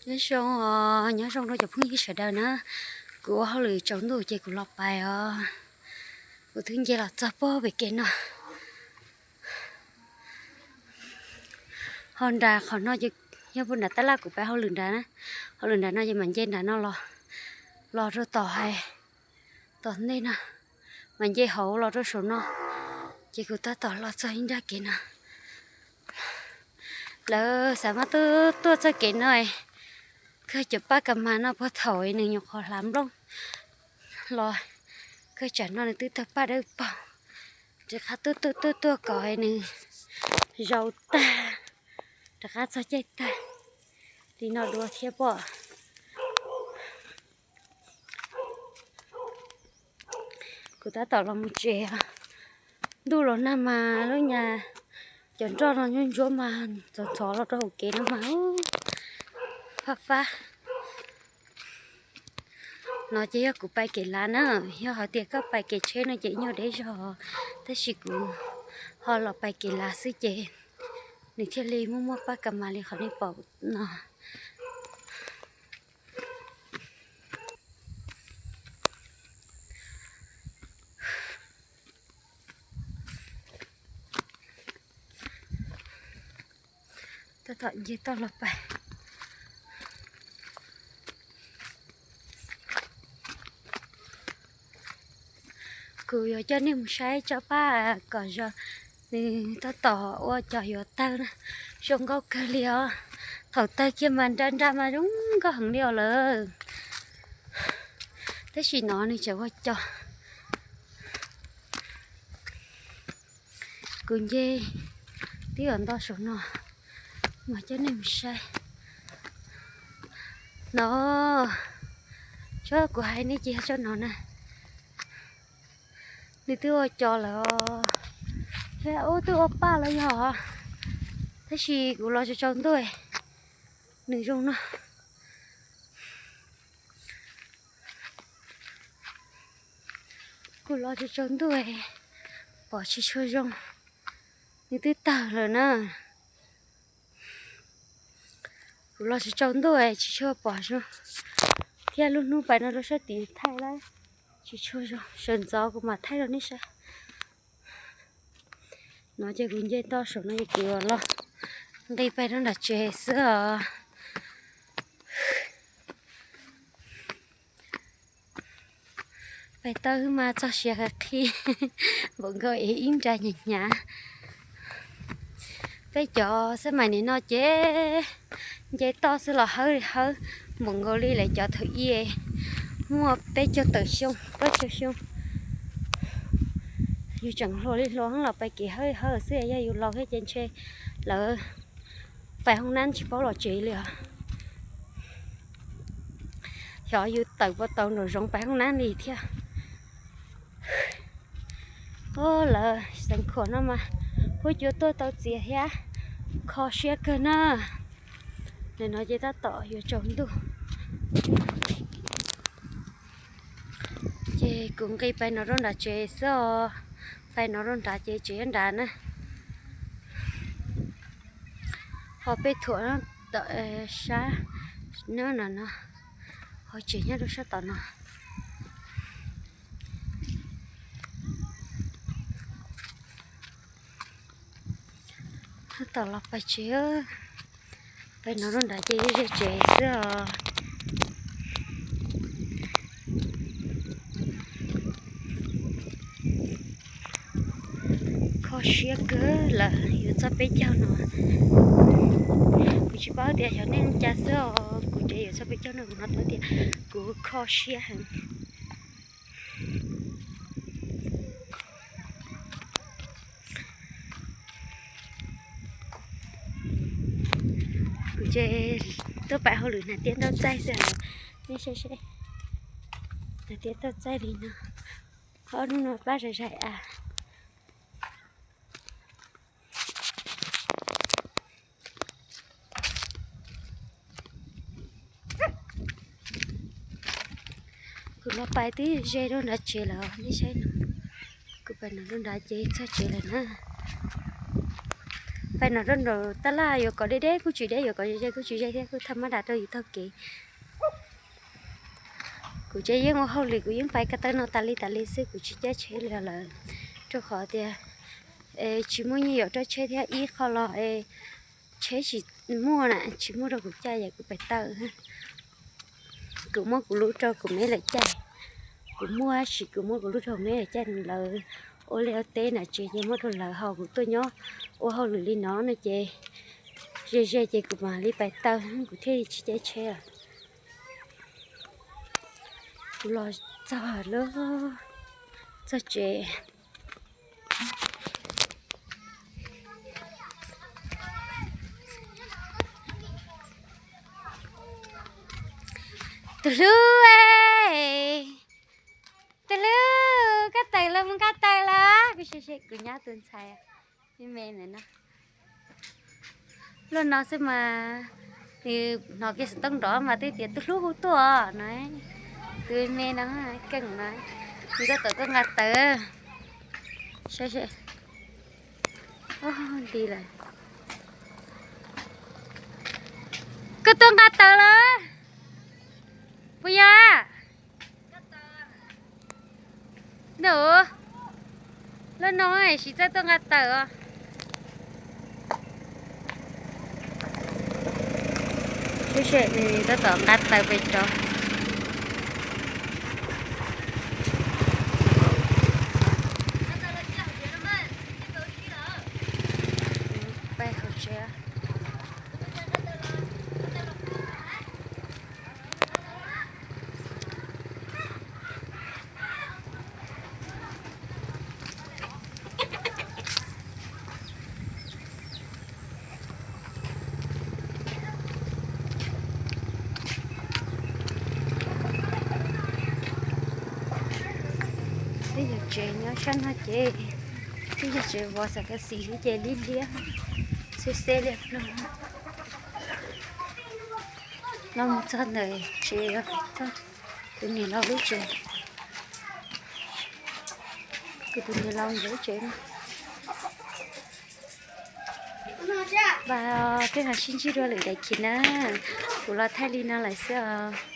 Nyob zoo os, nyob zoo rau cov phooj ywg sawv daws na. Kuv ua hauj lwm tsaus ntuj ces kuv los pais os. Kuv twb nce los txog pem kev no. Ho nram qhov no ces yog puag nram tab laj kuv pais hauj lwm nrad na. Hauj lwm nram no ces mam nce nram no los, los rau tom hais, tom ntej no, mam nce hauv los rau saum no. Ces kuv tab tom los txog ib nrab kev no. Lawv xav mas tuaj, tuaj txoj kev no, kawg cov paj kas mas no puag thaum nws nyuam qhuav hlav nplooj los, kawg tsam no nws twb tawg paj dawb paug. Rov qab tuaj tuaj tuaj tuaj kom nws zaus tag, rov qab txog caij tag li no dua thiab pom. Kuv tab tom los mus tsev, ntuj los nag mas lub nyuag cov nroj no ntsuab ntsuab mas ntxhov ntxhov los rau hauv kev no mas fab fab. No ces yog kuv pais kev lav na, yog hais tias koj pais kev tsheb no ces nyuag deb zog, tab sis kuv ho los pais kev lav xwb ces nws thiaj li muaj muaj paj kas mas li qhov nej pom no. Tab tom nce toj los pais. Kuv yuav coj nej mus saib tsob paj kom zoo, nws tab tom ua cos yuav tawg na, zoo nkauj kawg li os. Thaum tawg kiag mas nra nra mas zoo nkauj heev li os lawm. Tab sis no nws tseem ua cos. Kuv nce twb yuav nto saum no, mas coj nej mus saib. No, tsob kuv hais nej ces yog tsob no na. Nws twb ua cos lawm os, thiab ub twb ua paj lawm yog, tab sis kuv los tsaus tsaus ntuj, nws zoo no. Kuv los tsaus tsaus ntuj, pom tsis tshua zoo, nws twb tawg lawm na. Kuv los tsaus tsaus ntuj tsis tshua pom zoo, thiab lub hnub pais no rau sab tid thaij lawm tsis tshua zoo, sawv ntxov kuv mam thaij rau nej saib. No ces kuv nce toj saum no ces kuv los nqis pais rau nram tsev xwb os. Pais tau mas txog siav qhi, npaum nkaus es ib nra hnyav hnyav. Peb cov xab mais nim no ces nce toj xwb los hawb li hawb, npaum nkaus li lawv cov thaum ub muaj peb caug tawm xyoo, plaub caug xyoo. Yus tseem hluas li hluas los pais kev hawb li hawb xwb, yog yus laus thiab ces ntshe lawv pais hoob nab tsis paub los tsev li os. Xyov yus tawm puas tau nraum zoov pais hoob nab li thiab. Lawv xeev khuam no mas huab cua tuaj tau txias thiab, kho siab kawg na. Nim no ces tab tom yuav tsaus ntuj, ces kuv nqis pais no rau nram tsev xwb os. Pais no rau nrad ces tsev nrad na. Ho peb thuam sab no no, ho tsev nyob rau sab tom no. Tab tom los pais tsev, pais no rau nrad ces ze tsev xwb os. Kho siab kawg lawm yuav txog peb caug no. Kuv tsis paub tias xyov nej li cas xwb os, kuv ces yuav txog peb caug no kuv hnov tau tias kuv kho siab heev. Kuv ces tuaj pais hauj lwm hnav tiab ntaug txaij xwb os. Nej saib seb, hnav tiab ntaug txaij li no, ob hnub no plab zais zais av. Kuv los pais twb ze rau nrad tsev lawm, nej saib no. Kuv pais no rau nrad ces txog tsev lawm na. pais no rau nraum tab laj yuav kom deb deb kuj tsis deb, yuav kom ze ze kuj tsis ze thiab, kuj thaj mab dam rau yus taug kev. Kuv tsev yeej ua hauj lwm, kuv yeej pais ko taw no tas li tas li xwb, kuv tsis caij tsheb li lawm, rau qhov tias tsis muaj nyiaj yuav rau tsheb thiab ib qho los tsheb tsis muaj na, tsis muaj rau kuv caij, yog kuv pais taw. Kuv muab kuv lub rau kuv me lawv caij, kuv muaj tab sis kuv muab kuv lub rau me lawv caij, lawv ua liaj ua teb na tsev ces muab rau lawv haus, kuv tuaj nyob ua hauj lwm li no no ces ze ze ces kuv mam li pais taw, kuv thiaj li tsis caij tsheb. Kuv los txog lub, txog tsev. Tus hlub, tus hlub, koj tawm los mus nqa taws los. Kuv nyab tus ntxhais me me ntawm no. Luaj no xwb mas, nws hnov kiag xov tooj nrov mas twb tias tus hlub hu tuaj no. Tus me no keej no, nws tab tom tuaj nqa taws. Saib, nti lawm. Koj tuaj nqa taws los? Puas yog? Ntuj, luaj no es tsis txawj tuaj nqa taws os. Tab tom nqa taws pem rov. Peb hauv tsev. Peb yog tsev nyob sab no ces, peb yog tsev vov xav kas xis xwb ces liab liab, xeb xeb liab ploog. No mus txog ntawm tsev, txog tus niam laus lub tsev. Kuv tus niam laus ntawm lub tsev no. Vas, peb ho sib ntsib dua lwm daim khiv na. Kuv los thaij li no lawm xwb os.